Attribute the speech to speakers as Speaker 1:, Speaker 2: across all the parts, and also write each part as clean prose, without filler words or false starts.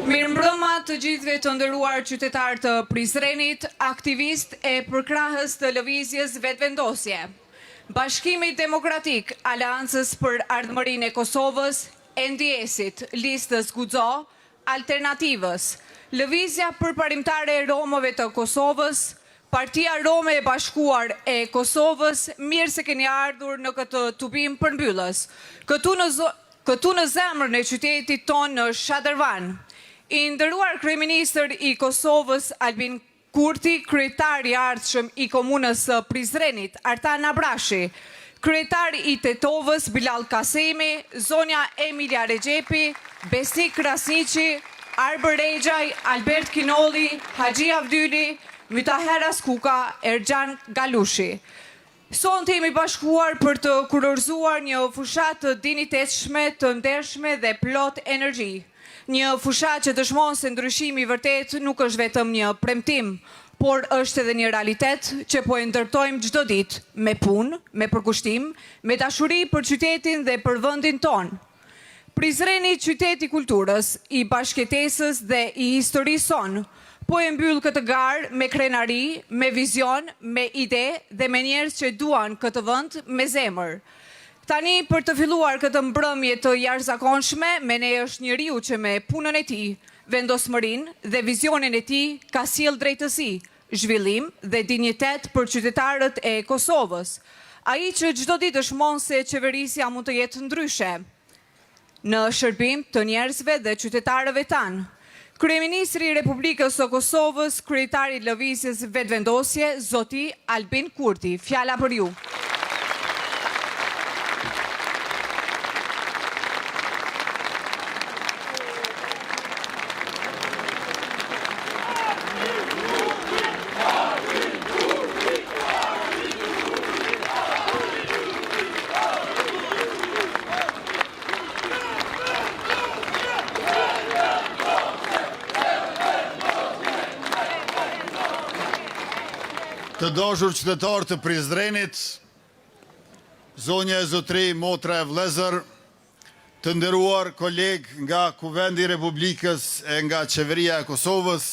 Speaker 1: Mirëmbrëma të gjithëve të nderuar qytetarë të Prizrenit, aktivistë e përkrahës të Lëvizjes Vetëvendosje, Bashkimit Demokratik, Aleancës për Ardhmërinë e Kosovës, NDS-it, Listës Guxo, Alternativës, Lëvizja Përparimtare e Romëve të Kosovës, Partia Rome e Bashkuar e Kosovës, mirë se keni ardhur në këtë tubim përmbyllës, këtu në këtu në zemrën e qytetit tonë në Shadërvan. I nderuar kryeministër i Kosovës, Albin Kurti, kryetar i ardhshëm i Komunës së Prizrenit, Artan Abrashi, kryetar i Tetovës, Bilall Kasemi, zonja Emilja Rexhepi, Besnik Krasniqi, Arbër Rexhaj, Albert Kinolli, Haxhi Avdyli, Mytaher Haskuka, Erxhan Galushi. Sonte jemi bashkuar për të kurorëzuar një fushatë të dinjitetshme, të ndershme dhe plot energji. Një fushatë që dëshmon se ndryshimi i vërtetë nuk është vetëm një premtim, por është edhe një realitet që po e ndërtojmë çdo ditë, me punë, me përkushtim, me dashuri për qytetin dhe për vendin tonë. Prizreni qytet i kulturës, i bashkëjetesës dhe i historisë sonë, po e mbyll këtë garë me krenari, me vizion, me ide dhe me njerëz që duan këtë vend me zemër. Tani për të filluar këtë mbrëmje të jashtëzakonshme, me ne është njeriu që me punën e tij, vendosmërinë dhe vizionin e tij ka sjellë drejtësi, zhvillim dhe dinjitet për qytetarët e Kosovës. Ai që çdo ditë dëshmon se qeverisja mund të jetë ndryshe, në shërbim të njerëzve dhe qytetarëve tanë. Kryeministri i Republikës së Kosovës, kryetari i Lëvizjes Vetëvendosje, zoti Albin Kurti. Fjala për ju.
Speaker 2: Të dashur qytetarë të Prizrenit, zonja e zotërinj, motra e vëllezër, Të nderuar kolegë nga Kuvendi i Republikës e nga Qeveria e Kosovës,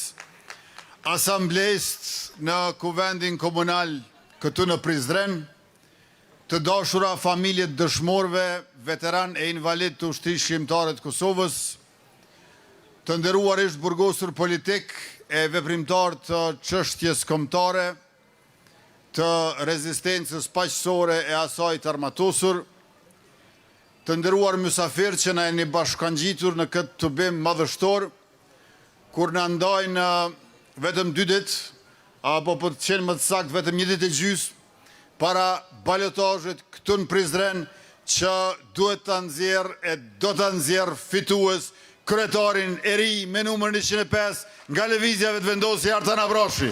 Speaker 2: asambleistë në Kuvendin Komunal këtu në Prizren, të dashura familje të dëshmorëve, veteranë e invalidë të Ushtrisë Çlirimtare të Kosovës, të nderuar ish të burgosur politikë e veprimtarë të çështjes kombëtare, të rezistencës paqësore e asaj të armatosur, të nderuar mysafirë që na jeni bashkangjitur në këtë tubim madhështor, kur na ndajnë vetëm dy ditë, apo për të qenë më të saktë vetëm një ditë e gjysmë, para balotazhit këtu në Prizren që duhet ta nxjerrë e do ta nxjerrë fitues kryetarin e ri me numër 105 nga Lëvizja Vetëvendosje Artan Abrashi.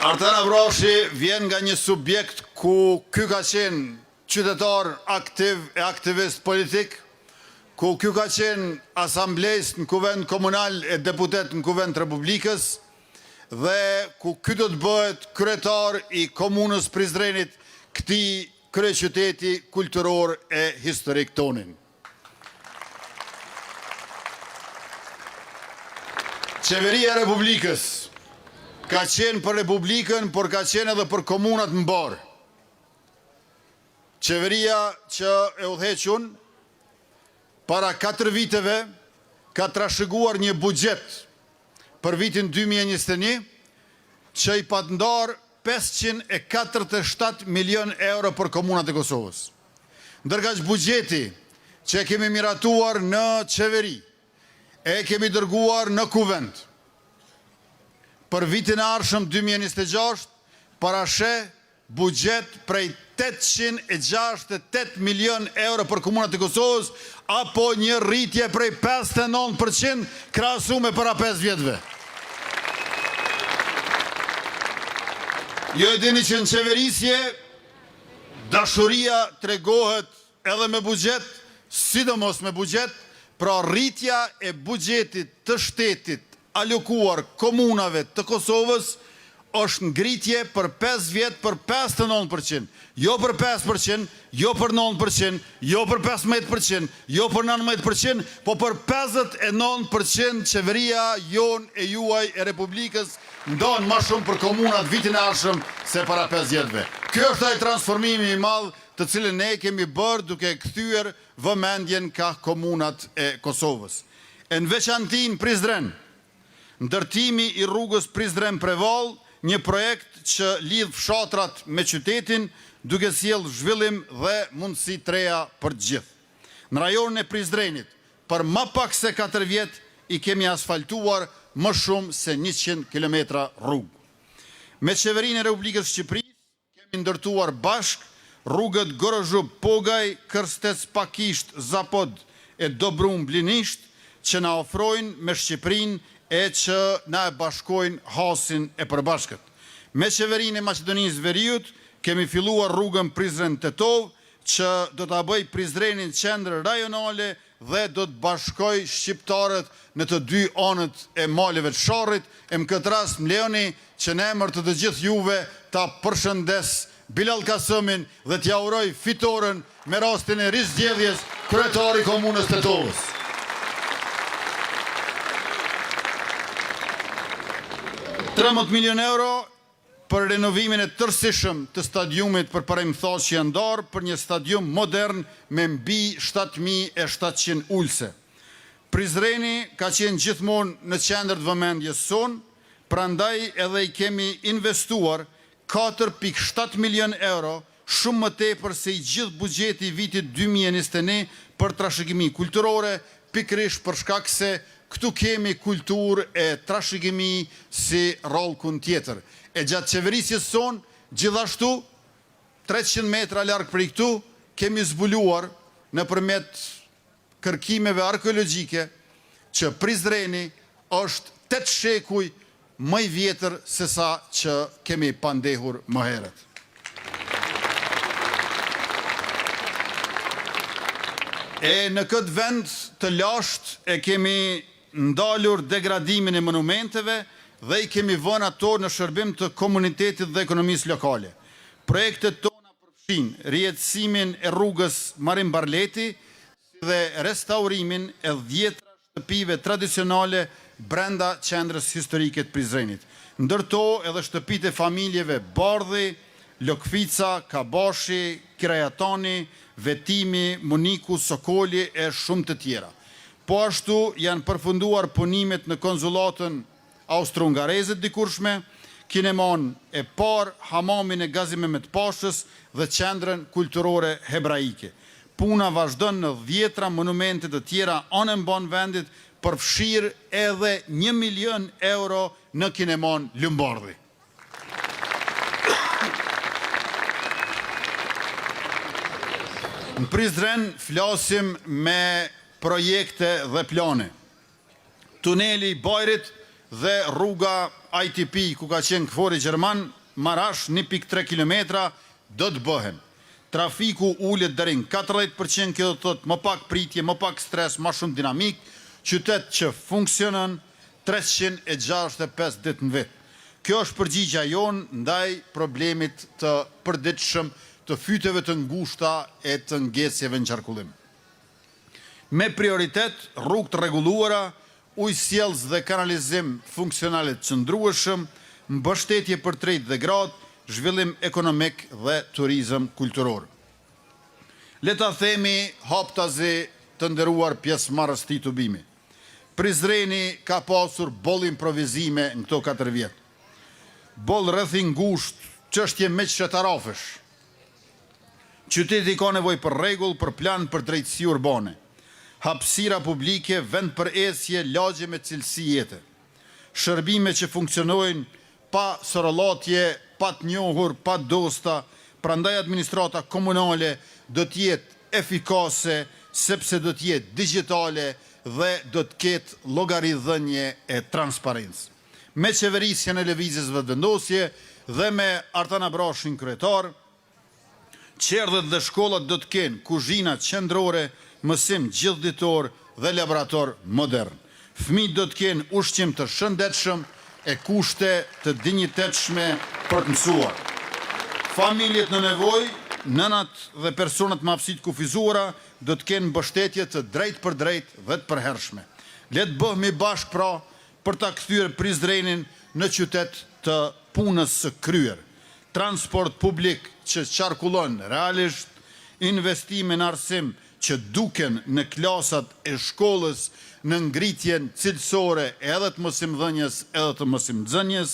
Speaker 2: Artan Abrashi vjen nga një subjekt ku ky ka qenë qytetar aktiv e aktivist politik, ku ky ka qenë asambleist në Kuvend Komunal e deputet në Kuvend të Republikës dhe ku ky do të bëhet kryetar i Komunës Prizrenit këtij kryeqyteti kulturor e historik tonin. Qeveria e Republikës ka qenë për Republikën, por ka qenë edhe për komunat mbarë. Qeveria që e udhëheq unë, para 4 viteve ka trashëguar një buxhet për vitin 2021 që i pat ndarë 547 milion euro për komunat e Kosovës. Ndërkaq buxheti që e kemi miratuar në qeveri, e kemi dërguar në kuvend, për vitin e ardhshëm 2026 parasheh buxhet prej 868 milion euro për komunat e Kosovës, apo një rritje prej 59% krahasu me para 5 vjetëve. Ju e dini që në qeverisje dashuria tregohet edhe me buxhet, sidomos me buxhet, pra rritja e buxhetit të shtetit alokuar komunave të Kosovës është ngritje për 5 vjet për 59%, jo për 5%, jo për 9%, jo për 15%, jo për 19%, po për 59% qeveria jonë e juaj e Republikës ndan ma shumë për komunat vitin e ardhshëm se para 5 vjetëve. Ky është ai transformimi i madh të cilin ne kemi bërë duke kthyer vëmendjen ka komunat e Kosovës. E në veçanti në Prizren, ndërtimi i rrugës Prizren-Prevall, një projekt që lidh fshatrat me qytetin, duke sjellë zhvillim dhe mundësi të reja për të gjithë. Në rajonin e Prizrenit, për më pak se 4 vjet i kemi asfaltuar më shumë se 100 kilometra rrugë. Me qeverinë e Republikës së Shqipërisë kemi ndërtuar bashkë rrugët Gorozhub-Pogaj, Kërstec-Pakisht, Zapod e Dobrun Blinisht, që na ofrojnë me Shqipërinë e që na e bashkojnë Hasin e përbashkët. Me qeverinë e Maqedonisë Veriut kemi filluar rrugën Prizren-Tetovë, që do ta bëjë Prizrenin qendër rajonale dhe do të bashkojë shqiptarët në të dy anët e maleve të Sharrit, e në këtë rast më lejoni që në emër të të gjithë juve ta përshëndes Bilall Kasëmin dhe t'ia uroj fitoren me rastin e rizgjedhjes kryetar i Komunës Tetovës. 13 milion euro për renovimin e tërësishëm të stadiumit Përparim Thaçi janë ndarë për një stadium modern me mbi 7700 ulëse. Prizreni ka qenë gjithmonë në qendër të vëmendjes sonë, prandaj edhe i kemi investuar 4.7 milion euro, shumë më tepër se i gjithë buxheti i vitit 2021 për trashëgimi kulturore, pikërisht për shkak se këtu kemi kulturë e trashëgimi si rrallkun tjetër. E gjatë qeverisjes sonë, gjithashtu 300 metra larg prej këtu, kemi zbuluar nëpërmjet kërkimeve arkeologjike që Prizreni është 8 shekuj më i vjetër se sa që kemi pandehur më herët. E në këtë vend të lashtë e kemi ndalur degradimin e monumenteve dhe i kemi vënë ato në shërbim të komunitetit dhe ekonomisë lokale. Projektet tona përfshijnë rijetësimin e rrugës Marin Barleti si dhe restaurimin e dhjetra shtëpive tradicionale brenda qendrës historike të Prizrenit. Ndër to edhe shtëpitë e familjeve Bardhi, Lokvica, Kabashi, Kirajatani, Vetimi, Muniku, Sokoli e shumë të tjera. Po ashtu janë përfunduar punimet në konsullatën austro-hungareze të dikurshme, kineman e parë, hamamin e Gazi Mehmet Pashës dhe qendrën kulturore hebraike. Puna vazhdon në dhjetra monumente të tjera anembanë vendit, përfshirë edhe 1 milion euro në kinemanë Lumbardhi. Në Prizren flasim me projekte dhe plane. Tuneli i Bajrit dhe rruga ITP ku ka qenë KFOR-i gjerman, Marash, 1.3 kilometra, do të bëhen. Trafiku ulet deri në 40%, kjo do të thotë më pak pritje, më pak stres, më shumë dinamikë, qytet që funksionon 365 ditë në vit. Kjo është përgjigja jonë ndaj problemit të përditshëm të fyteve të ngushta e të ngecjeve në qarkullim. Me prioritet rrugë të rregulluara, ujësjellës dhe kanalizim funksional e të qëndrueshëm, mbështetje për të rinjtë dhe gratë, zhvillim ekonomik dhe turizëm kulturor. Le ta themi haptazi të nderuar pjesëmarrës të këtij tubimi. Prizreni ka pasur boll improvizime në këto 4 vjet. Boll rreth i ngushtë, çështje miqsh e tarafesh. Qyteti ka nevojë për rregull, për plan, për drejtësi urbane. Hapësira publike, vend për ecje, lagje me cilësi jete. Shërbime që funksionojnë pa sorollatje, pa të njohur, pa dosta, prandaj administrata komunale do të jetë efikase sepse do të jetë digjitale dhe do të ketë llogaridhënie e transparencë. Me qeverisjen e Lëvizjes Vetëvendosje dhe me Artan Abrashin kryetar, çerdhet dhe shkollat do të kenë kuzhina qendrore, mësim gjithëditor dhe laborator modern. Fëmijët do të kenë ushqim të shëndetshëm e kushte të dinjitetshme për të mësuar. Familjet në nevojë, nënat dhe personat me aftësi të kufizuara do të kenë mbështetje të drejtpërdrejtë dhe të përhershme. Le të bëhemi bashkë pra për ta kthyer Prizrenin në qytet të punës së kryer. Transport publik që qarkullon realisht, investime në arsim që duken në klasat e shkollës, në ngritjen cilësore edhe të mësimdhënies edhe të mësimnxënies,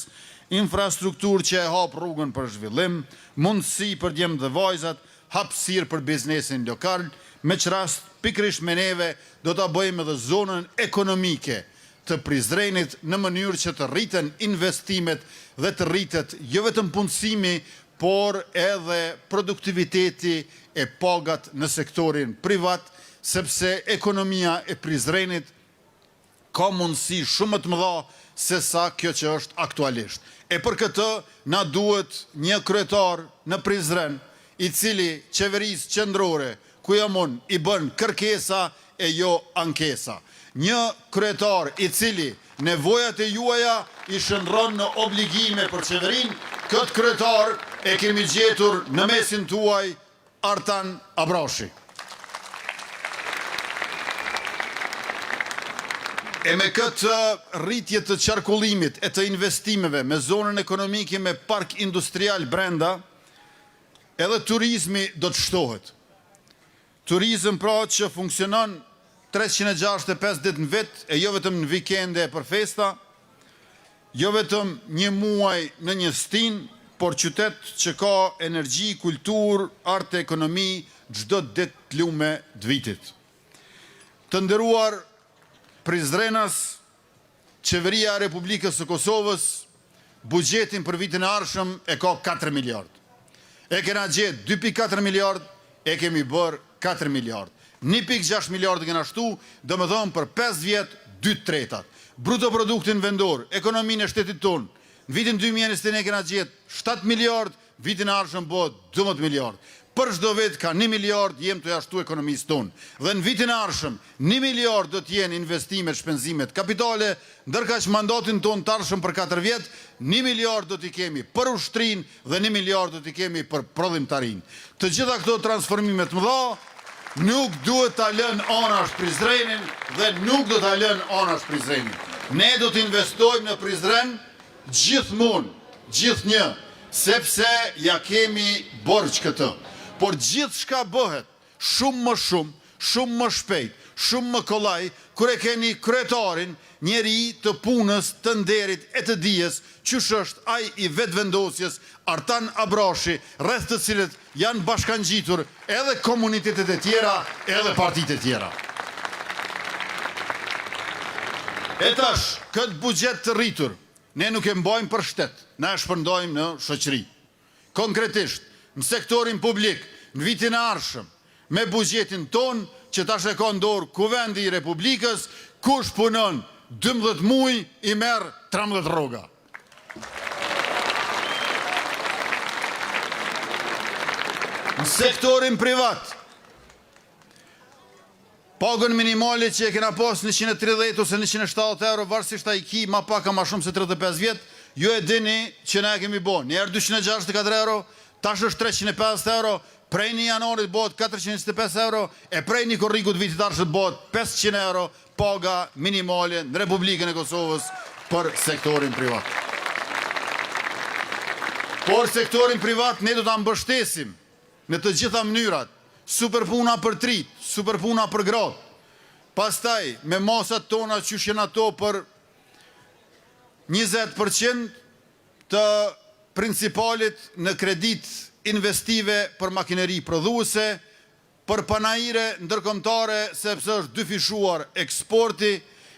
Speaker 2: infrastrukturë që e hap rrugën për zhvillim, mundësi për djemtë dhe vajzat, hapësirë për biznesin lokal, me ç'rast pikërisht me neve do ta bëjmë edhe zonën ekonomike të Prizrenit në mënyrë që të rriten investimet dhe të rritet jo vetëm punësimi, por edhe produktiviteti e pagat në sektorin privat, sepse ekonomia e Prizrenit ka mundësi shumë më të mëdha se sa kjo që është aktualisht. E për këtë na duhet një kryetar në Prizren, i cili qeverisë qendrore, ku jam unë, i bën kërkesa e jo ankesa. Një kryetar i cili nevojat e juaja i shndërron në obligime për qeverinë, këtë kryetar e kemi gjetur në mesin tuaj Artan Abrashi. E me këtë rritje të qarkullimit e të investimeve me zonën ekonomike me park industrial brenda, edhe turizmi do të shtohet. Turizëm pra që funksionon 365 ditë në vit e jo vetëm në vikende e për festa, jo vetëm një muaj në një stinë, por qytet që ka energji, kulturë, art e ekonomi çdo ditë të lume të vitit. Të nderuar Prizrenas, Qeveria e Republikës së Kosovës buxhetin për vitin e ardhshëm e ka 4 miliard. E kena gjetë 2.4 miliard, e kemi bërë 4 miliard. 1.6 miliard e kena shtu, do me thonë për 5 vjet 2 tretat. Bruto produktin vendor, ekonominë e shtetit tonë, në vitin 2021 kena gjetë 7 miliard, vitin e ardhshëm bëhet 12 miliard. Për çdo vit ka 1 miliard jem tu ia shtu ekonomisë tonë. Dhe në vitin e ardhshëm 1 miliard do të jenë investimet, shpenzimet kapitale, ndërkaq mandatin tonë të ardhshëm për 4 vjet, 1 miliard do t'i kemi për ushtrinë dhe 1 miliard do t'i kemi për prodhimtarinë. Të gjitha këto transformime të mëdha nuk duhet ta lënë anash Prizrenin dhe nuk do ta lënë anash Prizrenin. Ne do të investojmë në Prizren gjithmonë, gjithnjë, sepse ja kemi borxh këtë. Por gjithçka bëhet shumë më shumë, shumë më shpejt, shumë më kollaj, kur e keni kryetarin, njeri të punës, të nderit e të dijes, qysh është ai i vetëvendosjes, Artan Abrashi, rreth të cilët janë bashkangjitur edhe komunitetet e tjera, edhe partitë e tjera. E tash, këtë buxhet të rritur, Ne nuk e mbajmë për shtet, na e shpërndajmë në shoqëri. Konkretisht, në sektorin publik, në vitin e ardhshëm, me buxhetin tonë, që tash e ka në dorë Kuvendi i Republikës, kush punon 12 muaj i merr 13 rroga. Në sektorin privat, pagën minimale që e kena pas 130 ose 170 euro, varësisht a i ki ma pak a ma shumë se 35 vjet, ju e dini që na e kemi bo, një herë 264 euro, tash është 350 euro, prej një janarit bëhet 425 euro, e prej një korrikut vitit ardhshëm bëhet 500 euro paga minimale në Republikën e Kosovës për sektorin privat. Por sektorin privat ne do ta mbështesim në të gjitha mënyrat, super puna për të rinjtë, super puna për gratë. Pastaj me masat tona qysh janë ato për 20% të principalit në kreditë investive për makineri prodhuese, për panaire ndërkombëtare sepse është dyfishuar eksporti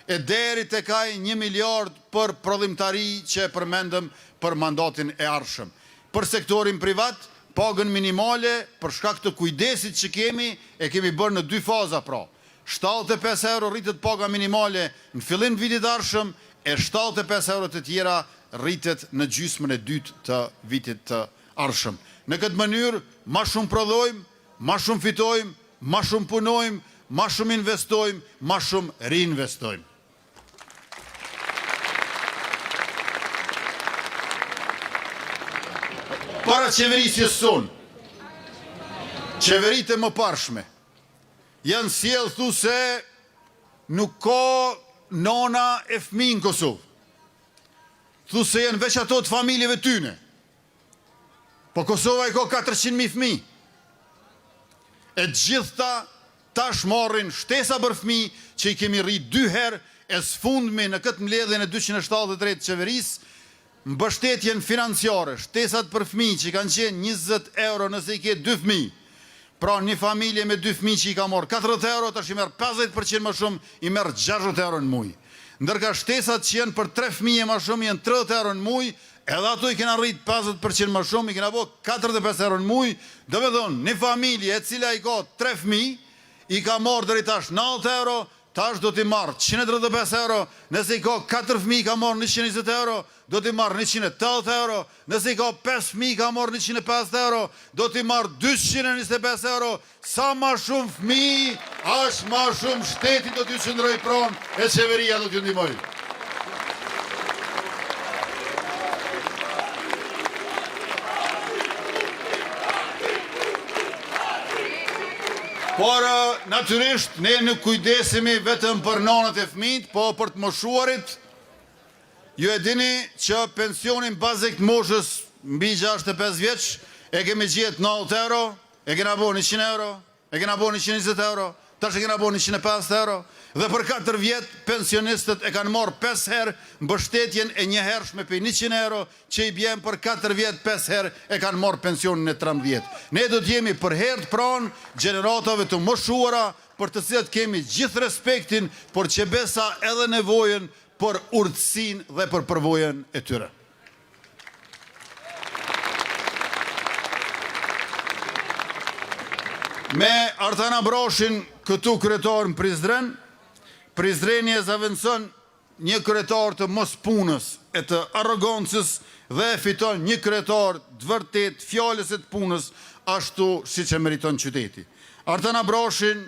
Speaker 2: e deri tek ai 1 miliard për prodhimtari që e përmendëm për mandatin e ardhshëm. Për sektorin privat, pagën minimale për shkak të kujdesit që kemi, e kemi bërë në dy faza pra. 75 euro rritet paga minimale në fillim të vitit të ardhshëm e 75 euro të tjera rritet në gjysmën e dytë të vitit të ardhshëm. Në këtë mënyrë, ma shumë prodhojmë, ma shumë fitojmë, ma shumë punojmë, ma shumë investojmë, ma shumë riinvestojmë. Para qeverisjes sonë, qeveritë e mëparshme janë sjellë thu se nuk ka nona e fëmijë në Kosovë. Thu se janë veç ato të familjeve tyne. Po Kosova i ka 400.000 fëmijë. E gjithta tash marrin shtesa për fëmijë që i kemi rrit dy herë e së fundmi në këtë mbledhjen e 273 të qeverisë, mbështetjen financiare, shtesat për fëmijë që kanë qenë 20 euro nëse i ke dy fëmijë. Pra një familje me dy fëmijë që i ka marrë 40 euro, tash i merr 50% më shumë, i merr 60 euro në muaj. Ndërka shtesat që janë për tre fëmijë më shumë janë 30 euro në muaj, edhe ato i kena rrit 50% më shumë, i kena bo 45 euro në muaj. Do me thonë, një familje e cila i ka tre fëmijë, i ka marrë deri tash 90 euro, tash do t'i marrë 135 euro, nëse i ka 4 fëmijë ka marrë 120 euro, do t'i marrë 180 euro, nëse i ka 5 fëmijë ka marrë 150 euro, do t'i marrë 225 euro, sa ma shumë fëmijë, aq ma shumë shteti do t'ju qëndroj pranë e qeveria do t'ju ndihmoj. Por, natyrisht, ne nuk kujdesemi vetëm për nanat e fëmijët, po për të moshuarit. Ju e dini që pensionin bazik të moshës mbi 65 vjeç e kemi gjetë 90 euro, e kena bo 100 euro, e kena bo 120 euro, tash e kena bo 150 euro, dhe për 4 vjet pensionistët e kanë marrë 5 herë mbështetjen e njëhershme prej 100 euro, që i bjen për 4 vjet 5 herë e kanë marrë pensionin e 13. Ne do të jemi për herë të pranë gjeneratave të moshuara, për të cilat kemi gjithë respektin, por që besa edhe nevojën për urtësinë dhe për përvojën e tyre. Me Artan Abrashin këtu kryetar në Prizren, Prizreni e zavendëson një kryetar të mos punës e të arrogancës dhe e fiton një kryetar të vërtet fjalës e të punës ashtu siç e meriton qyteti. Artan Abrashin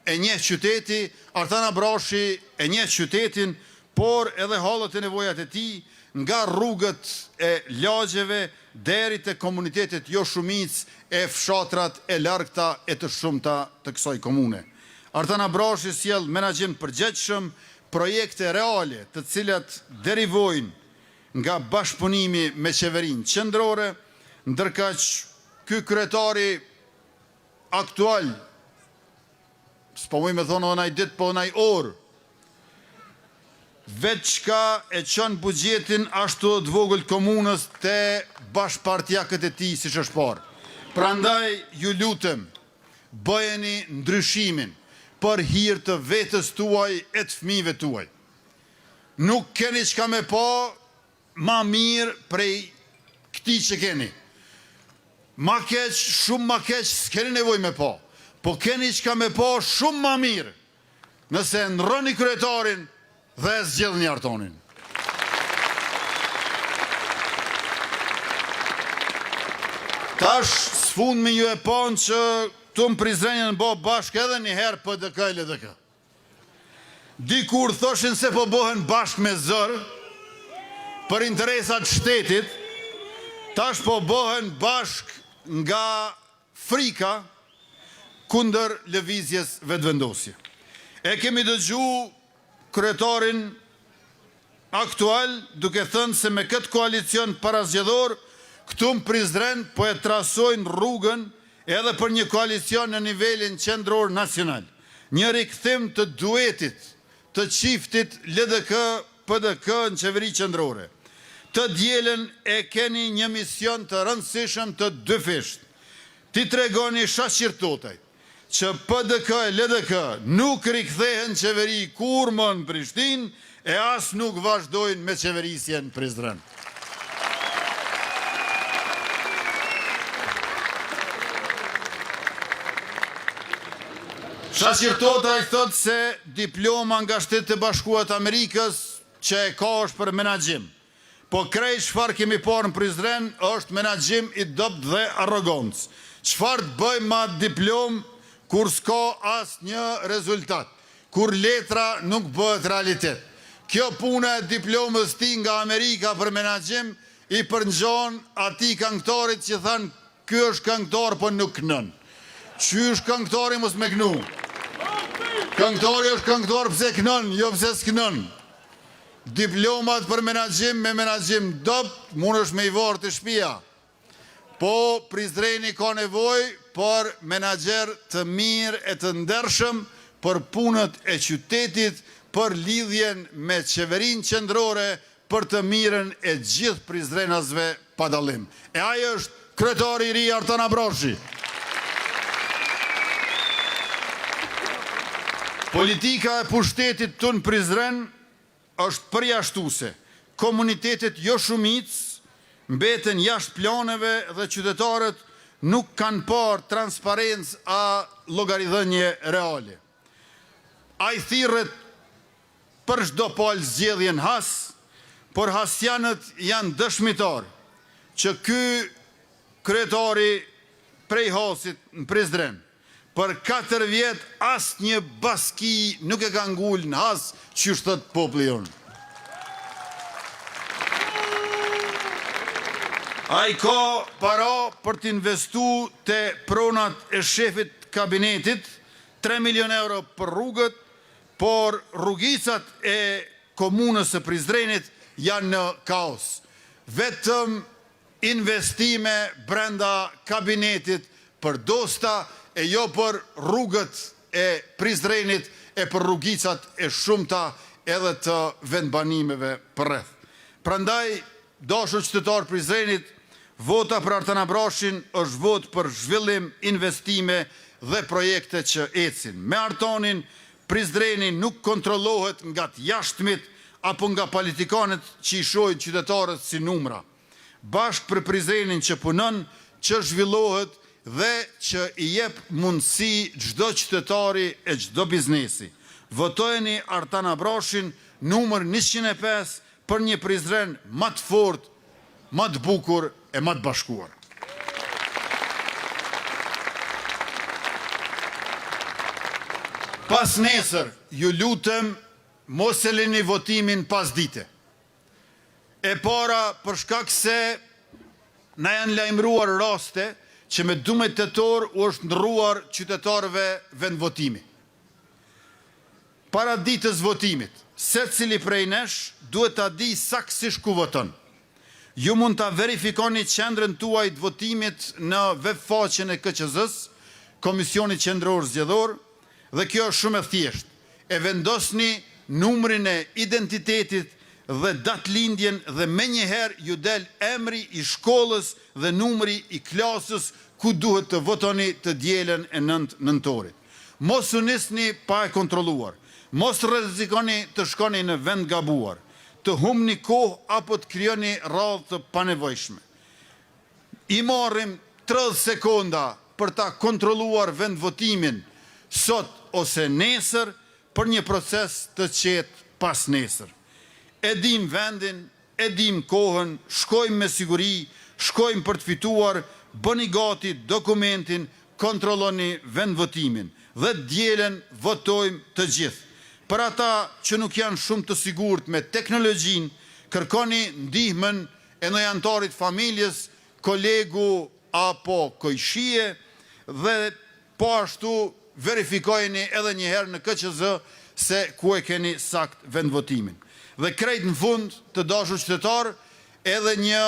Speaker 2: e njeh qyteti, Artan Abrashi e njeh qytetin, por edhe hallet e nevojat e tij, nga rrugët e lagjeve deri te komunitetet jo shumicë e fshatrat e largëta e të shumta të kësaj komune. Artan Abrashi sjell menaxhim të përgjegjshëm, projekte reale të cilat derivojnë nga bashkëpunimi me qeverinë qendrore, ndërkaq ky kryetari aktual, s'po muj me thonë edhe naj ditë, po edhe naj orë, veç çka e çon buxhetin ashtu edhe të vogël të komunës te bashkëpartiakët e tij siç është parë. Prandaj ju lutem, bëjeni ndryshimin për hir të vetes tuaj e të fëmijëve tuaj. Nuk keni çka me pa. ma mirë prej këtij që keni. Ma keq, shumë ma keq, s'keni nevojë me pa. Po keni çka me pa shumë ma mirë, nëse e ndrroni kryetarin dhe e zgjidhni Artonin. Tash, së fundmi ju e panë që këtu në Prizren janë bo bashkë edhe një herë PDK e LDK. Dikur thoshin se po bëhen bashkë me zor për interesat shtetit, tash po bëhen bashkë nga frika kundër lëvizjes Vetëvendosje. E kemi dëgju kryetarin aktual duke thënë se me këtë koalicion parazgjedhor këtu në Prizren po e trasojnë rrugën edhe për një koalicion në nivelin qendror nacional. Një rikthim të duetit të çiftit LDK-PDK në qeveri qendrore. Të dielën e keni një mision të rëndësishëm të dyfishtë. T'i tregoni Shaqir Totajt që PDK e LDK nuk rikthehen në qeveri kurrë më në Prishtinë e as nuk vazhdojnë me qeverisje në Prizren. Shaqir Totaj thotë se diploma nga Shtetet e Bashkuara të Amerikës që e ka është për menaxhim. Po krejt çfarë kemi parë në Prizren është menaxhim i dobët dhe arrogancë. Çfarë të bëjmë me atë diplomë kur s'ka asnjë rezultat, kur letra nuk bëhet realitet. Kjo puna e diplomës tij nga Amerika për menaxhim i përngjan atij këngëtarit që thanë ky është këngëtar po nuk knon. Qysh këngëtari mos me knu? Këngëtari është këngëtar pse knon, jo pse s'knon. Diplomat për menaxhim me menaxhim dobt mundesh me i varë te shpia. Po Prizreni ka nevojë për menaxher të mirë e të ndershëm për punët e qytetit, për lidhjen me qeverinë qendrore, për të mirën e gjithë prizrenasve pa dallim. E ai është kryetari i ri Artan Abrashi. Politika e pushtetit këtu në Prizren është përjashtuese. Komunitetet jo shumicë mbeten jashtë planeve dhe qytetarët nuk kanë parë transparencë a llogaridhënie reale. Ai thirret për çdo palë zgjedhje në Has, por hasjanët janë dëshmitarë që ky kryetari prej Hasit në Prizren, për katër vjet asnjë baski nuk e ka ngulë në Has, qysh thotë populli jonë. Ai ka para për të investu te pronat e shefit të kabinetit, 3 milion euro për rrugët, Por rrugicat e komunës së Prizrenit janë në kaos. Vetëm investime brenda kabinetit për dosta e jo për rrugët e Prizrenit e për rrugicat e shumta edhe të vendbanimeve përreth. Prandaj, dashur qytetarë Prizrenit, vota për Artan Abrashin është votë për zhvillim, investime dhe projekte që ecin. Me Artanin, Prizreni nuk kontrollohet nga të jashtmit apo nga politikanët që i shohin qytetarët si numra. Bashkë për Prizrenin që punon, që zhvillohet dhe që i jep mundësi çdo qytetari e çdo biznesi. Votojeni Artan Abrashin, numër 105, për një Prizren ma të fortë, ma të bukur e ma të bashkuar. Pasnesër, ju lutem, mos e lini votimin pasdite. E para, për shkak se na janë lajmëruar raste që me 12 tetor u është ndrruar qytetarëve vendvotimi. Para ditës votimit, secili prej nesh duhet ta dijë saktësisht ku voton. Ju mund ta verifikoni qendrën tuaj të votimit në webfaqen e KQZ-së, Komisionit Qendror Zgjedhor, dhe kjo është shumë e thjeshtë. E vendosni numrin e identitetit dhe datëlindjen dhe menjëherë ju del emri i shkollës dhe numri i klasës ku duhet të votoni të dielën e 9 nëntorit. Mos u nisni pa e kontrolluar. Mos rrezikoni të shkoni në vend gabuar. të humbni kohë apo të krijoni radhë të panevojshme. I marrim 30 sekonda për ta kontrolluar vendvotimin sot ose nesër për një proces të qetë pasnesër. E dimë vendin, e dimë kohën, shkojmë me siguri, shkojmë për të fituar, bëni gati dokumentin, kontrolloni vendvotimin dhe të dielën votojmë të gjithë. Për ata që nuk janë shumë të sigurt me teknologjinë, kërkoni ndihmën e ndonjë anëtarit të familjes, kolegu apo kojshie dhe po ashtu verifikojeni edhe një herë në KQZ se ku e keni sakt vendvotimin. Dhe krejt në fund, të dashur qytetarë, edhe një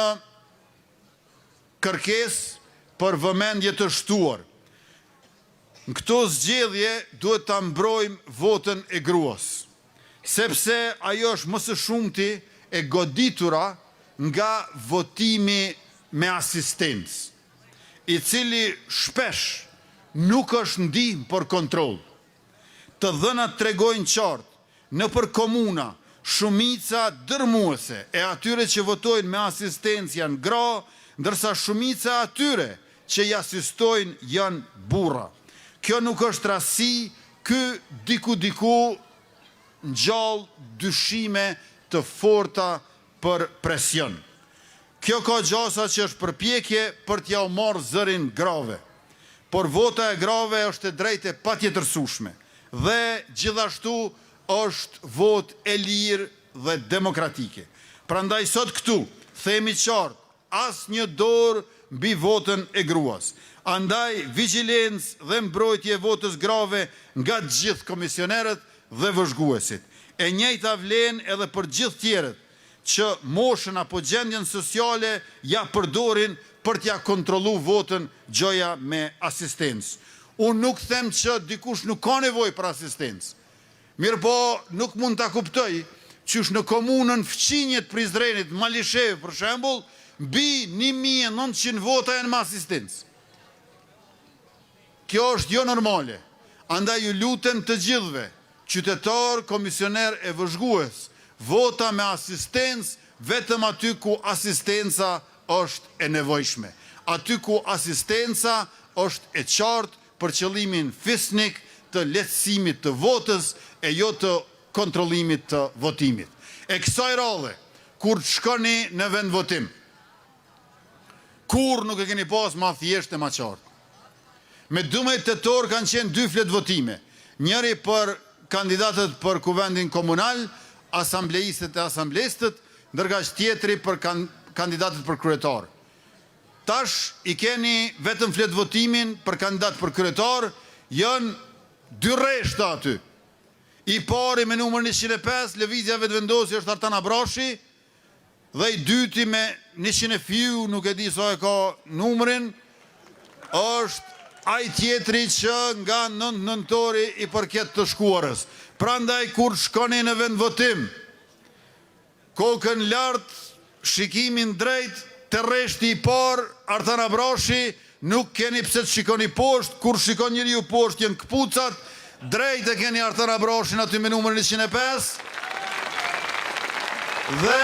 Speaker 2: kërkesë për vëmendje të shtuar. Në këto zgjedhje duhet ta mbrojmë votën e gruas, sepse ajo është më së shumti e goditura nga votimi me asistencë, i cili shpesh nuk është ndihmë por kontroll. Të dhënat tregojnë qartë, nëpër komuna, shumica dërmuese e atyre që votojnë me asistencë janë gra, ndërsa shumica e atyre që i asistojnë janë burra. Kjo nuk është rastësi, ky diku-diku ngjall dyshime të forta për presion. Kjo ka gjasa që është përpjekje për t'jua marrë zërin grave. Por vota e grave është e drejtë e patjetërsueshme dhe gjithashtu është votë e lirë dhe demokratike. Prandaj sot këtu themi qartë, asnjë dorë mbi votën e gruas. Andaj vigjilencë dhe mbrojtje e votës grave nga të gjithë komisionerët dhe vëzhguesit. E njëjta vlen edhe për gjithë tjerët që moshën apo gjendjen sociale ja përdorin për t'ja kontrollu votën gjoja me asistencë. Unë nuk them që dikush nuk ka nevojë për asistencë. Mirëpo, nuk mund ta kuptoj qysh në komunën fqinje të Prizrenit, Malishevë për shembull, mbi 1900 vota janë me asistencë. Kjo është jo normale. Andaj ju lutem të gjithëve, qytetarë, komisionerë e vëzhgues, vota me asistencë vetëm aty ku asistenca është e nevojshme. Aty ku asistenca është e qartë për qëllimin fisnik të lehtësimit të votës e jo të kontrollimit të votimit. E kësaj radhe, kur të shkoni në vendvotim, kurrë nuk e keni pas ma thjesht e ma qartë. Me 12 tetor kanë qenë dy fletëvotime, njëri për kandidatët për kuvendin komunal, asambleistët e asamblistët, ndërkaq tjetri për kandidatët për kryetar. Tash i keni vetëm fletëvotimin për kandidat për kryetar, janë dy rreshta aty. I pari me numër 105, Lëvizja Vetëvendosje është Artan Abrashi, dhe i dyti me 100 e fiu, nuk e di sa e ka numrin, është ai tjetri që nga 9 nëntori i përket të shkuarës. Prandaj kur shkoni në vendvotim, kokën lart, shikimin drejt, te rreshti i parë, Artan Abrashi, nuk keni pse të shikoni poshtë, kur shikon njeriu poshtë janë këpucat, drejt e keni Artan Abrashin aty me numrin 105. Dhe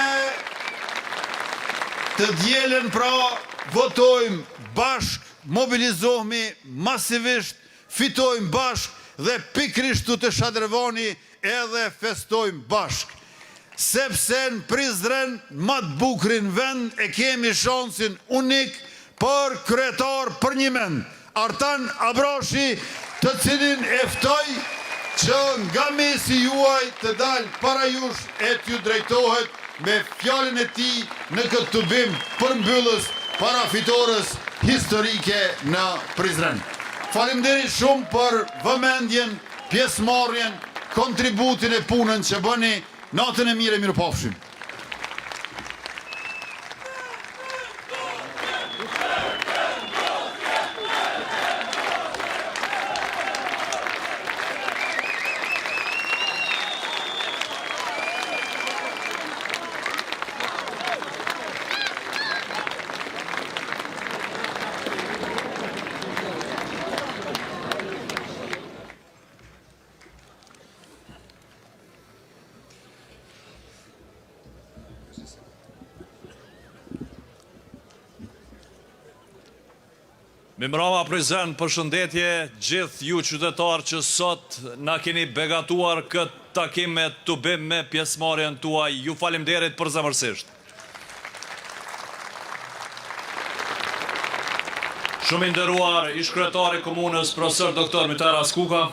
Speaker 2: të dielën pra votojmë bashkë, mobilizohemi masivisht, fitojmë bashkë dhe pikërisht këtu te Shadrevani edhe festojmë bashkë. Sepse në Prizren ma të bukurin vend e kemi shansin unik për kryetar përnjëmend, Artan Abrashi, të cilin e ftoj që nga mesi juaj të dalë para jush e t'ju drejtohet me fjalën e tij në këtë tubim përmbyllës para fitores historike në Prizren. Faleminderit shumë për vëmendjen, pjesëmarrjen, kontributin e punën që bëni. Natën e mirë e mirupafshim.
Speaker 3: Mirëmbrama Prizren, përshëndetje gjithë ju qytetarë që sot na keni begatuar këtë takim e tubim me pjesëmarrjen tuaj. Ju faleminderit përzemërsisht. Shumë i nderuar ish-kryetar i komunës, profesor doktor Mytaher Haskuka,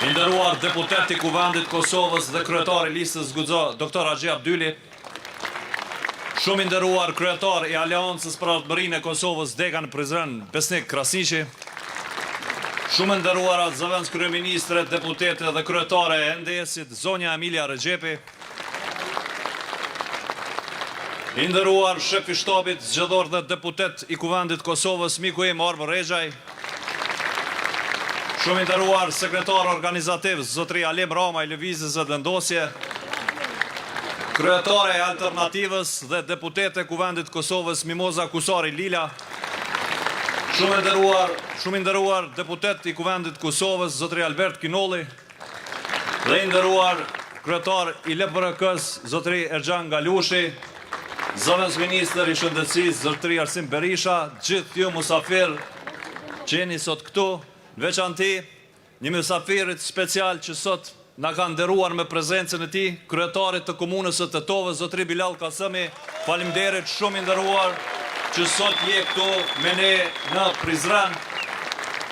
Speaker 3: i nderuar deputet i Kuvendit të Kosovës dhe kryetar i listës Guxo, doktor Haxhi Avdyli, shumë i nderuar kryetar i Aleancës për Ardhmërinë e Kosovës, dega në Prizren, Besnik Krasniqi, shumë e nderuara zëvendëskryeministre, deputete dhe kryetare e NDS-it, zonja Emilija Rexhepi, I nderuar shef i shtabit zgjedhor dhe deputet i Kuvendit të Kosovës, miku im Arbër Rexhaj, Shumë i nderuar sekretar organizativ, zotëri Alim Rama i Lëvizjes Vetëvendosje, kryetare e Alternativës dhe deputete e Kuvendit të Kosovës, Mimoza Kusari Lila, shumë e nderuar, shumë i nderuar deputet i Kuvendit të Kosovës, zotëri Albert Kinolli, Dhe i nderuar kryetar i LPRK-së, zotëri Erxhan Galushi, zëvendësministër i Shëndetësisë, zotëri Arsim Berisha, gjithë ju musafirë që jeni sot këtu, në veçanti një mysafirit special që sot na ka nderuar me prezencën e tij, kryetarit të Komunës së Tetovës, zotëri Bilall Kasëmi, Faleminderit shumë i nderuar që sot je këtu me ne në Prizren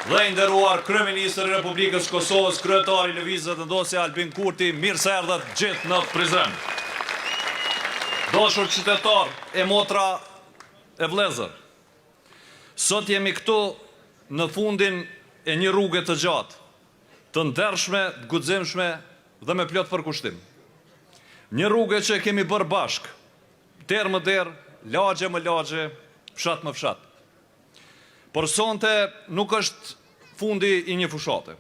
Speaker 3: dhe i nderuar kryeministër i Republikës së Kosovës, kryetar i Lëvizjes Vetëvendosje Albin Kurti, mirë se erdhët gjithë në Prizren. Dashur qytetarë e motra e vëllezër, sot jemi këtu në fundin e një rruge të gjatë, të ndershme, të guximshme dhe me plot përkushtim. Një rrugë që e kemi bërë bashkë, derë më derë, lagje më lagje, fshat më fshat. Por sonte nuk është fundi i një fushate.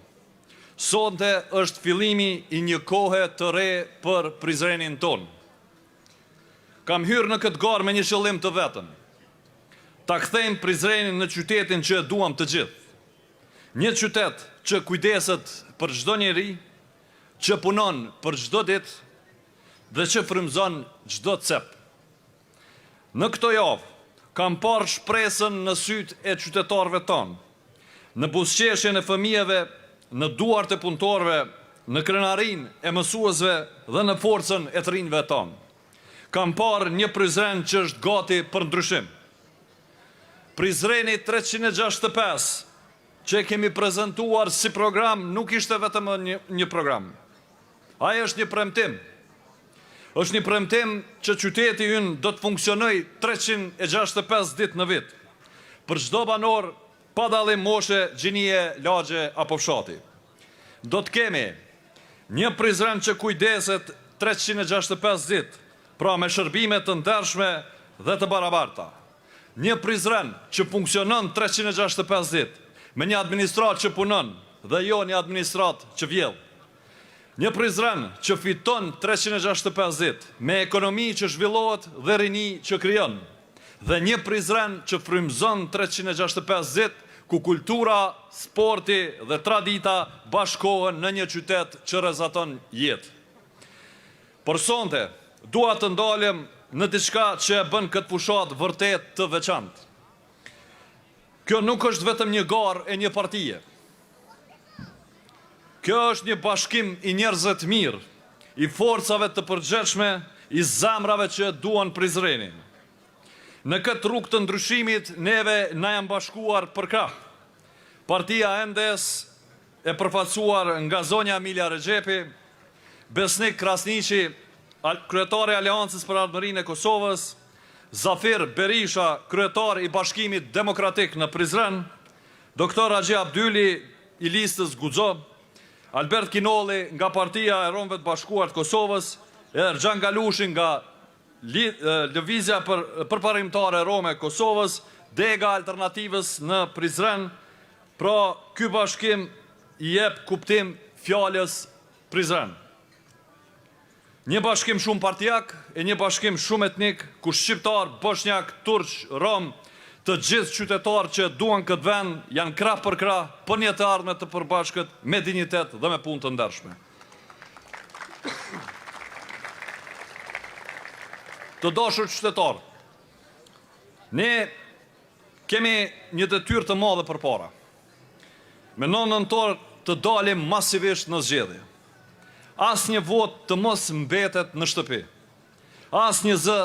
Speaker 3: Sonte është fillimi i një kohe të re për Prizrenin tonë. Kam hyrë në këtë garë me një qëllim të vetëm, ta kthejmë Prizrenin në qytetin që e duam të gjithë. Një qytet që kujdeset për çdo njeri, që punon për çdo ditë dhe që frymëzon çdo cep. Në këto javë, kam parë shpresën në sytë e qytetarëve tanë, në buzëqeshjen e fëmijëve, në duart e punëtorëve, në krenarinë e mësuesve dhe në forcën e të rinjve tanë. Kam parë një Prizren që është gati për ndryshim. Prizreni 365 që e kemi prezentuar si program nuk ishte vetëm një, një program. Ai është një premtim. Është një premtim që qyteti ynë do të funksionojë 365 ditë në vit. Për çdo banor, pa dallim moshe, gjinie, lagje apo fshati. Do të kemi një Prizren që kujdeset 365 ditë, pra me shërbime të ndershme dhe të barabarta. Një Prizren që funksionon 365 ditë, me një administratë që punon dhe jo një administratë që vjedh. Një Prizren që fiton 365 ditë, me ekonomi që zhvillohet dhe rini që krijon. Dhe një Prizren që frymëzon 365 ditë, ku kultura, sporti dhe tradita bashkohen në një qytet që rrezaton jetë. Por sonte, dua të ndalem në diçka që e bën këtë fushatë vërtet të veçantë. Kjo nuk është vetëm një garë e një partie. Kjo është një bashkim i njerëzve të mirë, i forcave të përgjegjshme, i zemrave që e duan Prizrenin. Në këtë rrugë të ndryshimit neve na janë bashkuar përkrah Partia NDS e përfaqësuar nga zonja Emilija Rexhepi, Besnik Krasniqi, kryetar i Aleancës për Ardhmërinë e Kosovës, Zafir Berisha, kryetar i Bashkimit Demokratik në Prizren, Doktor Haxhi Avdyli i listës Guxo, Albert Kinolli nga Partia e Romëve të Bashkuar të Kosovës, e Erxhan Galushi nga Lëvizja për Përparimtare Rome e Kosovës, dega e Alternativës në Prizren, pra ky bashkim i jep kuptim fjalës Prizren. Një bashkim shumëpartiak e një bashkim shumetnik, ku shqiptarë, boshnjakë, turq, romë, të gjithë qytetarë që e duan këtë vend janë krah për krah për një të ardhme të përbashkët me dinjitet dhe me punë të ndershme. Të dashur qytetarë, ne. Kemi një detyrë të madhe përpara. Me 9 nëntor të dalim masivisht në zgjedhje. Asnjë votë të mos mbetet në shtëpi. Asnjë zë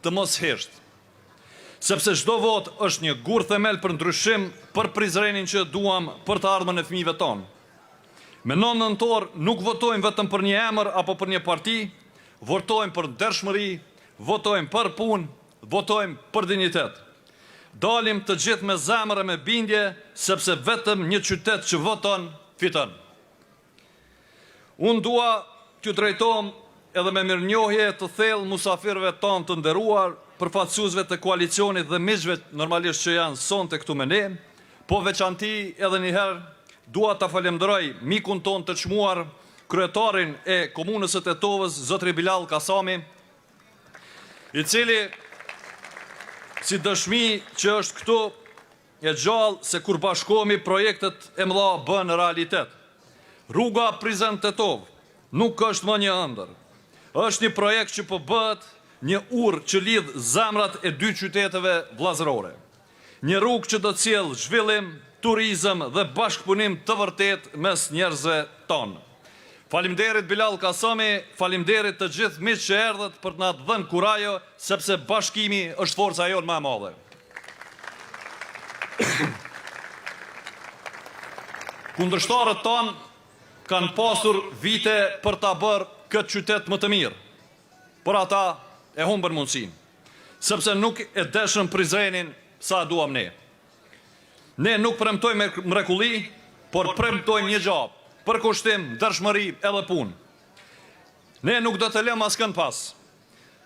Speaker 3: të mos heshtë. Sepse çdo votë është një gur themel për ndryshim, për Prizrenin që duam, për të ardhmen e fëmijëve tanë. Me 9 nëntor nuk votojmë vetëm për një emër apo për një parti, votojmë për ndershmëri, votojmë për punë, votojmë për dinjitet. Dalim të gjithë me zemër e me bindje, sepse vetëm një qytet që voton, fiton. Unë dua t'ju drejtohem edhe me mirënjohje të thellë musafirëve tanë të nderuar, përfaqësuesve të koalicionit dhe miqve normalisht që janë sonte këtu me ne, po veçanti edhe një herë dua ta falënderoj mikun tonë të çmuar, kryetarin e Komunës së Tetovës, zotëri Bilall Kasami, i cili si dëshmi që është këtu E gjallë se kur bashkohemi projektet e mëdha bëhen realitet. Rruga Prizren-Tetovë nuk është më një ëndërr. Është një projekt që po bëhet një urë që lidh zemrat e dy qyteteve vëllazërore. Një rrugë që do të sjellë zhvillim, turizëm dhe bashkëpunim të vërtetë mes njerëzve tanë. Faleminderit Bilall Kasami, faleminderit të gjithë miq që erdhët për të na dhënë kurajo, sepse bashkimi është forca jonë më e madhe. Kundërshtarët tanë kanë pasur vite për ta bërë këtë qytet më të mirë, por ata e humbën mundësinë, sepse nuk e deshën Prizrenin sa e duam ne. Ne nuk premtojmë mrekulli, por premtojmë një gja, përkushtim, ndershmëri edhe punë. Ne nuk do të lëmë askënd pas.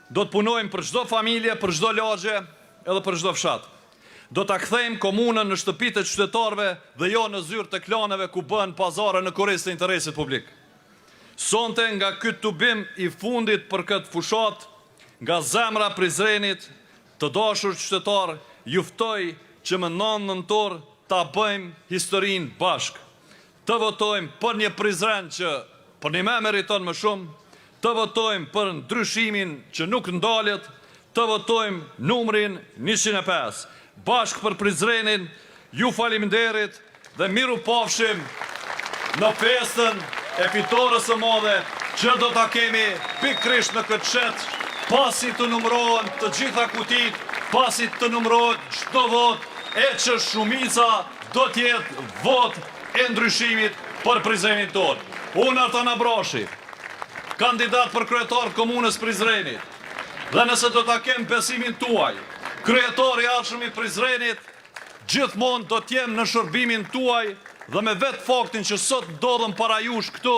Speaker 3: Do të punojmë për çdo familje, për çdo lagje edhe për çdo fshat. Do ta kthejmë komunën në shtëpitë e qytetarëve dhe jo në zyrë të klaneve ku bëhen pazare në kurriz të interesit publik. Sonte nga ky tubim i fundit për këtë fushatë, nga zemra e Prizrenit, Të dashur qytetarë, ju ftoj që më 9 nëntor ta bëjmë historinë bashkë. Të votojmë për një Prizren që përnjëmend meriton më shumë, të votojmë për ndryshimin që nuk ndalet, të votojmë numrin 105. Bashkë për Prizrenin, ju faleminderit dhe mirupafshim në festën e fitores së madhe që do ta kemi pikërisht në këtë shesh, pasi të numërohen të gjitha kutitë, pasi të numërohet çdo votë e që shumica do të jetë votë e ndryshimit për Prizrenin tonë. Unë Artan Abrashi, kandidat për kryetar të Komunës Prizrenit, dhe nëse do ta kem besimin tuaj, kryetar i ardhshëm i Prizrenit, Gjithmonë do të jem në shërbimin tuaj dhe me vetë faktin që sot ndodhem para jush këtu,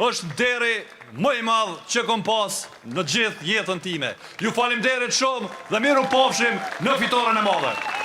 Speaker 3: është nderi më i madh që kom pas në gjithë jetën time. Ju faleminderit shumë dhe mirupafshim në fitoren e madhe.